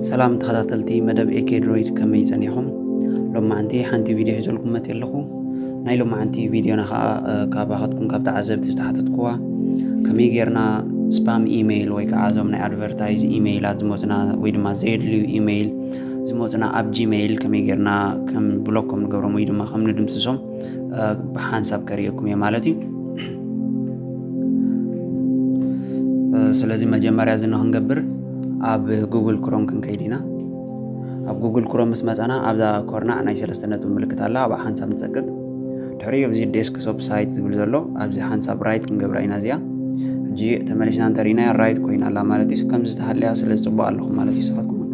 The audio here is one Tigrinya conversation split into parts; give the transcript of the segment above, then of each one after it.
ሰላም ተኸታተልቲ መደብ ኤኬ ድሮይድ፣ ከመይ ጸኒሕኹም? ሎማዓንቲ ሓንቲ ቪድዮ ሒዘልኩም መጽእ ኣለኹ። ናይ ሎማዓንቲ ቪድዮና ኸዓ፣ እ፣ ካባኻትኩም ካብ ተዓዘብቲ ዝተሓተትኩዋ፣ ከመይ ጌርና ስፓም ኢሜይል ወይ ከዓ እዞም ናይ ኣድቨርታይዝ ኢሜይላት ዝመጹና ወይ ድማ ዘየድልዩ ኢሜይል ዝመጹና ኣብ ጂሜይል ከመይ ጌርና ከም ብሎክ ከም ንገብሮም ወይ ድማ ከም ንድምስሶም፣ እ፣ ብሓንሳብ ከርእየኩም እየ ማለት እዩ። እ፣ ስለዚ መጀመርያ እዚ ንኽንገብር ኣብ ጉግል ክሮም ክንከይድ ኢና። ኣብ ጉግል ክሮም ምስ መጻና ኣብዛ ኮርናዕ ናይ ሰለስተ ነጥቢ ምልክት ኣላ፣ ኣብኣ ሓንሳብ ንጸቅጥ። ድሕሪኡ ኣብዚ ዴስክቶፕ ሳይት ዝብል ዘሎ ኣብዚ ሓንሳብ ራይት ክንገብራ ኢና እዚኣ። ሕጂ ተመሊስና እንተሪእናያ ራይት ኮይና ኣላ ማለት እዩ። ከምዚ ዝተሃለያ ስለ ዝጽቡቕ ኣለኹም ማለት እዩ ንስኻትኩም እውን።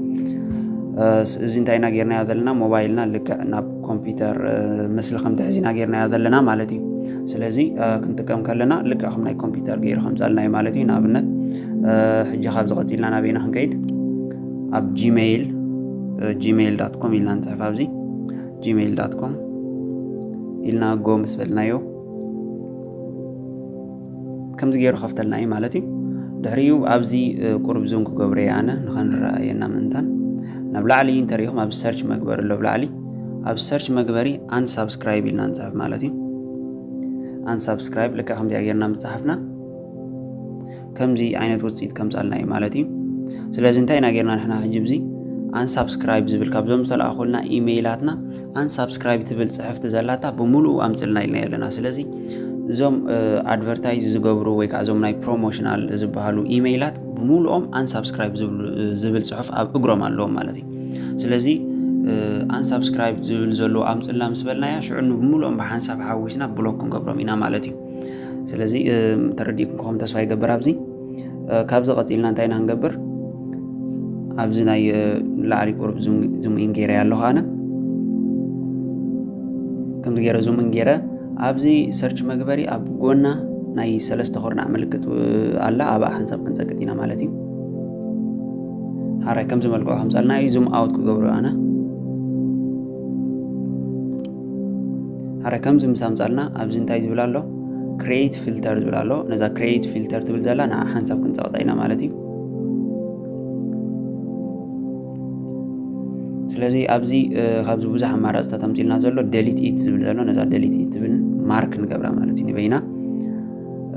እ፣ ስ-፣ እዚ እንታይ ኢና ጌርናዮ ዘለና? ሞባይልና ልክዕ ናብ ኮምፒውተር፣ እ፣ ምስሊ ከም ትሕዚና ጌርናዮ ዘለና ማለት እዩ። ስለዚ፣ እ፣ ክንጥቀም ከለና ልክዕ ከም ናይ ኮምፒውተር ገይሩ ከምጻልና እዩ ማለት እዩ። ንኣብነት፣ እ፣ ሕጂ ካብዚ ቀጺልና ናበይና ክንከይድ? ኣብ ጂሜይል፣ እ፣ ጂሜይል ዳት ኮም ኢልና ንጽሕፍ። ኣብዚ ጂሜይል ዳት ኮም ኢልና ጎ ምስ በልናዮ ከምዚ ገይሩ ከፍተልና እዩ ማለት እዩ። ድሕሪኡ ኣብዚ፣ እ፣ ቁሩብ ዙም ክገብሮ እየ ኣነ ንኸንረኣየና ምእንታን። ናብ ላዕሊ እንተሪኢኹም ኣብዚ ሰርች መግበሪ ኣሎ፣ ኣብ ላዕሊ ኣብ ሰርች መግበሪ ኣንሳብስክራይብ ኢልና ንጽሕፍ ማለት እዩ። ኣንሳብስክራይብ ልክዕ ከምዚኣ ጌርና ምጽሓፍና ከምዚ ዓይነት ውጽኢት ከምጻልና እዩ ማለት እዩ። ስለዚ እንታይ ኢና ጌርና ንሕና ሕጂ? ብዚ ኣንሳብስክራይብ ዝብል ካብዞም ዝተለኣኹልና ኢሜይላትና ኣንሳብስክራይብ ትብል ጽሕፍቲ ዘላታ ብምሉኡ ኣምጽልና ኢልና ኣለና። ስለዚ እዞም፣ እ፣ ኣድቨርታይዝ ዝገብሩ ወይ ከዓ እዞም ናይ ፕሮሞሽናል ዝበሃሉ ኢሜይላት ብምሉኦም ኣንሳብስክራይብ ዝብሉ፣ እ፣ ዝብል ጽሑፍ ኣብ እግሮም ኣለዎም ማለት እዩ። ስለዚ፣ እ፣ ኣንሳብስክራይብ ዝብል ዘለዎ ኣምጽልና ምስ በልናያ ሽዑ ንብምሉኦም ብሓንሳብ ሓዊስና ብሎክ ክንገብሮም ኢና ማለት እዩ። ስለዚ፣ እ፣ ተረዲእኩም ክኾም ተስፋ ይገብር። ኣብዚ፣ እ፣ ካብዚ ቀጺልና እንታይ ኢና ክንገብር? ኣብዚ ናይ፣ እ፣ ላዕሊ ቁሩብ ዙም፣ ዙም ኢን ገይረ ኣለኹ ኣነ። ከምዚ ገይረ ዙም ኢን ገይረ ኣብዚ ሰርች መግበሪ ኣብ ጎና ናይ ሰለስተ ኩርናዕ ምልክት፣ እ፣ ኣላ፣ ኣብኣ ሓንሳብ ክንጸቅጥ ኢና ማለት እዩ። ሓራይ ከምዚ መልክዑ ከምጻልና እዩ። ዙም ኣውት ክገብሮ ኣነ። ሓራይ ከምዚ ምስ ኣምጻልና ኣብዚ እንታይ ዝብል ኣሎ? ክሬት ፊልተር ዝብል ኣሎ። ነዛ ክሬት ፊልተር ትብል ዘላ ንዓ ሓንሳብ ክንጸቕጣ ኢና ማለት እዩ። ስለዚ ኣብዚ፣ እ፣ ካብዚ ብዙሕ ኣማራጽታት ኣምጺልና ዘሎ ደሊት ኢት ዝብል ዘሎ፣ ነዛ ደሊት ኢት ትብል ማርክ ንገብራ ማለት እዩ ንበይና።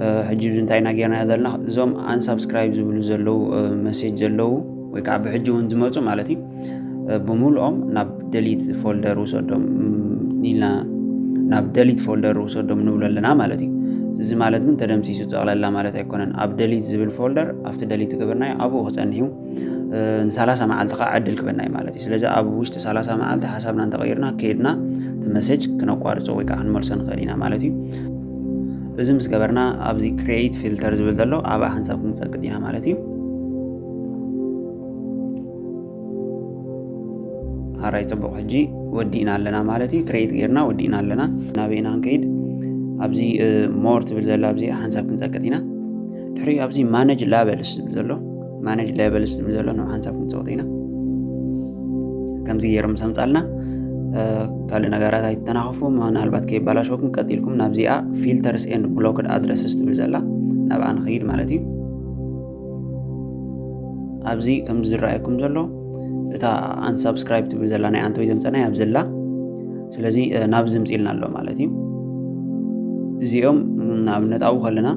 እ፣ ሕጂ እዚ እንታይ ኢና ጌርና ዘለና? እዞም ኣንሳብስክራይብ ዝብሉ ዘለዉ፣ እ፣ መሴጅ ዘለዉ ወይ ከዓ ብሕጂ እውን ዝመጹ ማለት እዩ፣ እ፣ ብምሉኦም ናብ ደሊት ፎልደር ውሰዶም፣ ም፣ ኢልና ናብ ደሊት ፎልደር ውሰዶም ንብሎ ኣለና ማለት እዩ። እዚ ማለት ግን ተደምሲሱ ጠቕላላ ማለት ኣይኮነን። ኣብ ደሊት ዝብል ፎልደር ኣብቲ ደሊት ዝገበርናዮ ኣብኡ ክጸንሕ እዩ። እ፣ ንሰላሳ መዓልቲ ከዓ ዕድል ክበና እዩ ማለት እዩ። ስለዚ ኣብ ውሽጢ ሰላሳ መዓልቲ ሓሳብና እንተቐይርና ከይድና እቲ መሴጅ ክነቋርጾ ወይ ከዓ ክንመልሶ ንኽእል ኢና ማለት እዩ። እዚ ምስ ገበርና ኣብዚ ክሬት ፊልተር ዝብል ዘሎ ኣብኣ ሓንሳብ ክንጸቅጥ ኢና ማለት እዩ። ኣራይ ጽቡቕ፣ ሕጂ ወዲእና ኣለና ማለት እዩ። ክሬት ጌርና ወዲእና ኣለና። ናበይና ክንከይድ? ኣብዚ፣ እ፣ ሞር ትብል ዘላ ኣብዚ ሓንሳብ ክንጸቅጥ ኢና። ድሕሪኡ ኣብዚ ማኔጅ ላበልስ ዝብል ዘሎ፣ ማኔጅ ላበልስ ዝብል ዘሎ ንኡ ሓንሳብ ክንጸቅጥ ኢና። ከምዚ ገይሩ ምስ ኣምጻልና፣ እ፣ ካልእ ነገራት ኣይትተናኸፉ፣ ምናልባት ከይባላሸወኩም ቀጢልኩም ናብዚኣ ፊልተርስ ኤንድ ብሎክድ ኣድረስስ ትብል ዘላ ናብኣ ንኸይድ ማለት እዩ። ኣብዚ ከም ዝረኣየኩም ዘሎ እታ ኣንሳብስክራይብ ትብል ዘላ ናይ ኣንቶይ ዘምጸናይ ኣብ ዘላ። ስለዚ፣ እ፣ ናብዚ ምጽኢልና ኣሎ ማለት እዩ። እዚኦም ንኣብነት ኣብኡ ከለና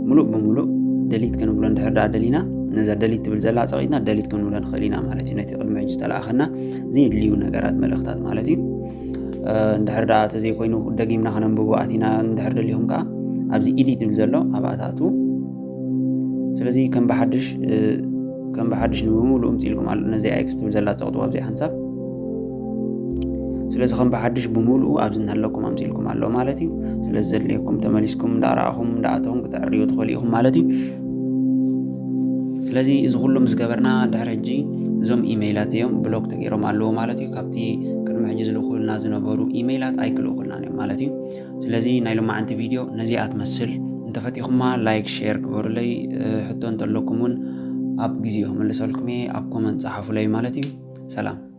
ሙሉእ ብሙሉእ ደሊት ክንብሎ እንድሕር ደኣ ደሊና፣ ነዛ ደሊት ትብል ዘላ ጸቒጥና ደሊት ክንብሎ ንኽእል ኢና ማለት እዩ። ነቲ ቅድሚ ሕጂ ዝተለኣኸና ዘየድልዩ ነገራት፣ መልእኽታት ማለት እዩ። እ፣ እንድሕር ደኣ ተዘይኮይኑ ደጊምና ከነንብቦ ኣቲና እንድሕር ደሊኹም ከኣ ኣብዚ ኢዲት ዝብል ዘሎ ኣብኣ ትኣትዉ። ስለዚ ከም ብሓድሽ፣ እ፣ ከም ብሓድሽ ንብምሉኡ ምጽኢልኩም ኣሎ። ነዚ ኤክስ ትብል ዘላ ጸቕጥዋ ኣብዚ ሓንሳብ። ስለዚ ከም ብሓድሽ ብምሉኡ ኣብዚ እንሃለኩም ኣምጽኢልኩም ኣሎ ማለት እዩ። ስለዚ ዘድልየኩም ተመሊስኩም እንዳረኣኹም እንዳኣተኹም ክተዕርዩ ትኽእሉ ኢኹም ማለት እዩ። ስለዚ እዚ ኩሉ ምስ ገበርና ድሕሪ ሕጂ እዞም ኢሜይላት እዚኦም ብሎክ ተገይሮም ኣለዉ ማለት እዩ። ካብቲ ቅድሚ ሕጂ ዝልእኹልና ዝነበሩ ኢሜይላት ኣይክልእኹልናን እዮም ማለት እዩ። ስለዚ ናይ ሎማዓንቲ ቪድዮ ነዚኣ ትመስል። እንተፈቲኹማ ላይክ፣ ሼር ግበሩለይ። እ፣ ሕቶ እንተለኩም እውን ኣብ ግዜኡ ክምልሰልኩም እየ። ኣብ ኮመንት ጸሓፉለይ ማለት እዩ። ሰላም።